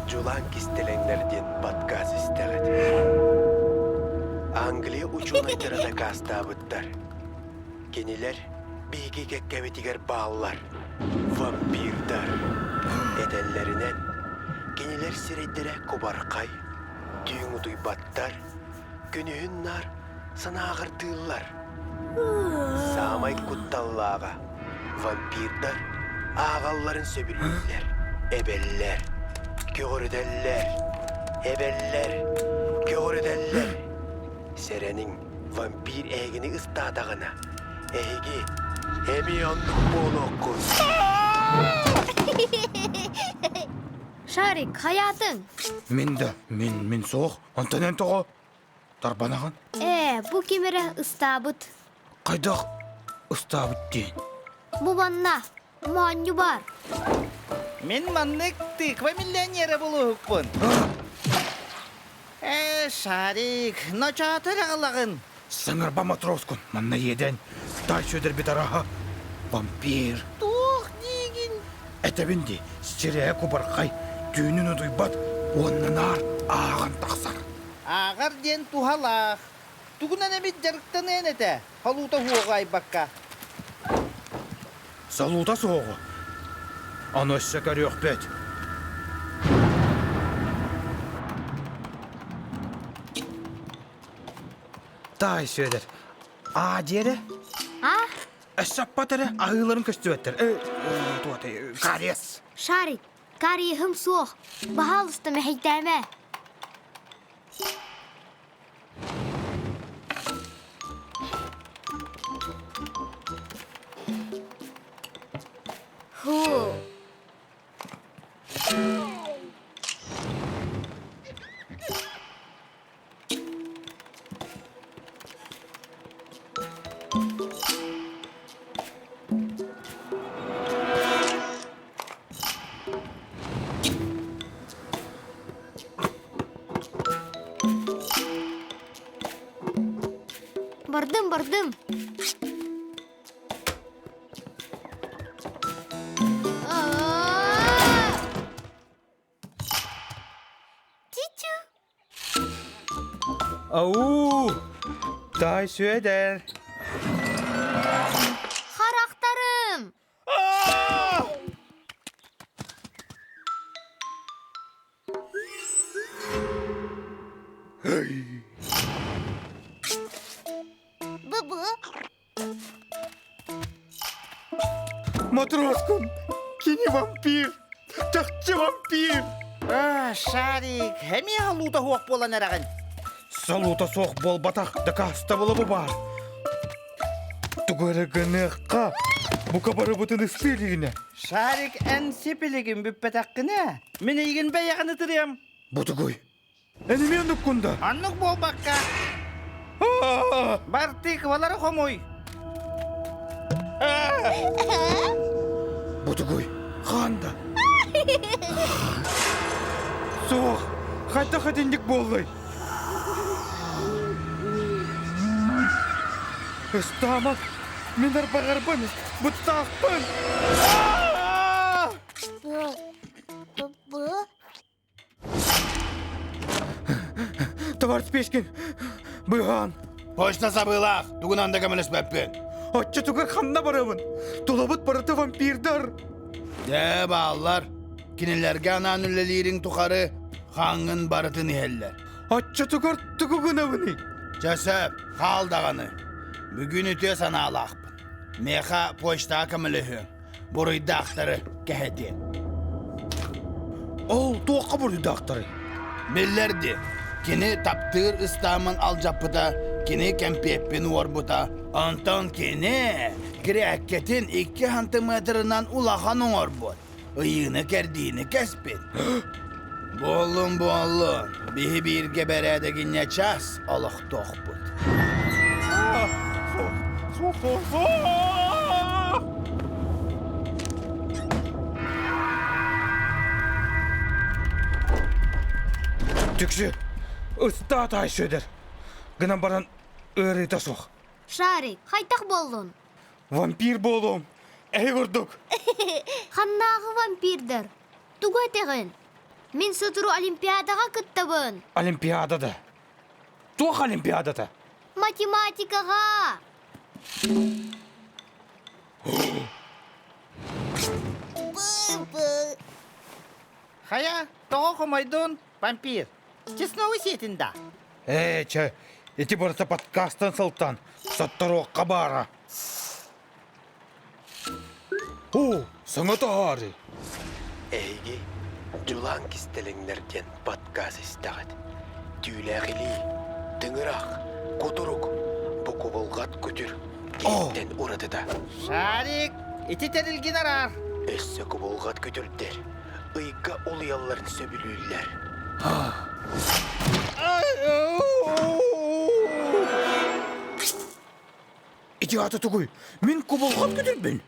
Дьулаан кистэлэҥнэр диэн подкаст истэҕит. Англия учуонайдара дакаастаабыттар. Кинилэр биһиги кэккэбитигэр бааллар. Вампирдар. Этэллэринэн, кинилэр сирэйдэрэ кубархай, түүн утуйбаттар, күнүһүн наар санааҕырдыыллар. Саамай кутталлааҕа вампирдар ааҕалларын сөбүлүүллэр, эбэллэр, көҕүрүтэллэр, эбэллэр, көҕүрүтэллэр. Сэрэниҥ, вампир эһигини ыстаатаҕына, эһиги эмиэ оннук буолуоххут. Шарик, хайаатыҥ? Мин да, мин, мин суох. Онтон эн тоҕо тарбанаҕын? Ээ, бу ким эрэ ыстаабыт. Хайдах ыстаабыт диэн? Бу манна, моонньу бар. Мин маннык тыква миллионера булуһукпун. Ээ, Шарик, ночоотор аҕалаҕын. Саҥарба матроскун, манна иэдэн, тай сүдэрбит араһа, вампир. Туох диигин? Этэбин дии, сирэйэ кубархай, түүнүн утуйбат уонна наар ааҕан тахсар. Ааҕар диэн туһалаах. Тугунан эмит дьарыктаныан этэ, холуута уоҕу айбакка. Солуута суоҕу. Ону өссө көрүөхпүт. Таай Сүөдэр, аа диэрэ? А? Өссө аппат эрэ, аһыыларын көстүбэттэр. Туотай, кариес. Шарик, кариеһым суох. Баһаалыста мэһэйдээмэ. Ху. Бардым, бардым. Чичу. Ау! Тай Сүөдэр! Харахтарым! Бу-бу. Матроскун! Кини вампир! Чахчы вампир! А, Шарик, эмиэ халуута суох буолан эрэҕин. Салуута суох буолбатах, дакаастабыла бу баар. Тугу эрэ гыныахха, бука барыбытын ыстыы илигинэ. Шарик, эн сипилигин бүппэтэххинэ, мин эйигин бэйэҕин ытырыам. Бу тугуй? Эн эмиэ оннуккун да? Оннук буолбакка. Бар тыквалары хомуй. Бу тугуй? Хаан да? Суох, хайдах итинник буоллай? Ыстаама, мин арбаҕарбын, быттаахпын! Товарищ Пешкин, быһаан! Почта сабыылаах, тугунан да көмөлөспөппүн. Оччотугар ханна барабын? Тулабыт барыта вампирдар! Дьэ, бааллар. Кинилэргэ анаан үлэлиириҥ тухары хаҥҥын барытын иһэллэр. Оччотугар тугу гынабыный? Чэ сөп, хаал даҕаны. Бүгүн үтүө санаалаахпын. Миэхэ почтаҕа көмөлөһүөҥ. Буруйдаахтары кэһэтиэм. Ол туохха буруйдаахтарый? Биллэр дии. Кини таптыыр ыстаамын алдьаппыта, кини кэмпиэппин уорбута. Онтон кини кирээккэтин 2 сантиметрынан улахан оҥорбут. Ыйыыны-кэрдиини кэспит. Буоллун, буоллун. Биһи бииргэ бэрээдэгинньэ час олохтоохпут. Түксү, ыстаа таай Сүөдэр. Гынан баран ыарыыта суох. Шарик, хайдах буоллун? Вампир буолуом. Эһи курдук. Ханнааҕы вампирдар? Тугу этэҕин? Мин сотору Олимпиадаҕа кыттабын. Олимпиада да? Туох Олимпиадата? Математикаҕа. Бы-бы. Хайа, тоҕо хомойдун, вампир? Чесноҕу сиэтин да? Ээ, чэ, ити барыта подкастан сылтан, сотторуохха баара. О, саҥа таһаары. Эһиги Дьулаан кистэлэҥнэр диэн подкаст истэҕит. Түүлээх илии, тыҥырах, кутурук, бу кубулҕат күтүр киһиттэн уратыта. Шарик, ити тэрилгин араар. Өссө кубулҕат күтүрдэр ыйга улуйалларын сөбүлүүллэр. Ити аата тугуй? Мин кубулҕат күтүрбүн.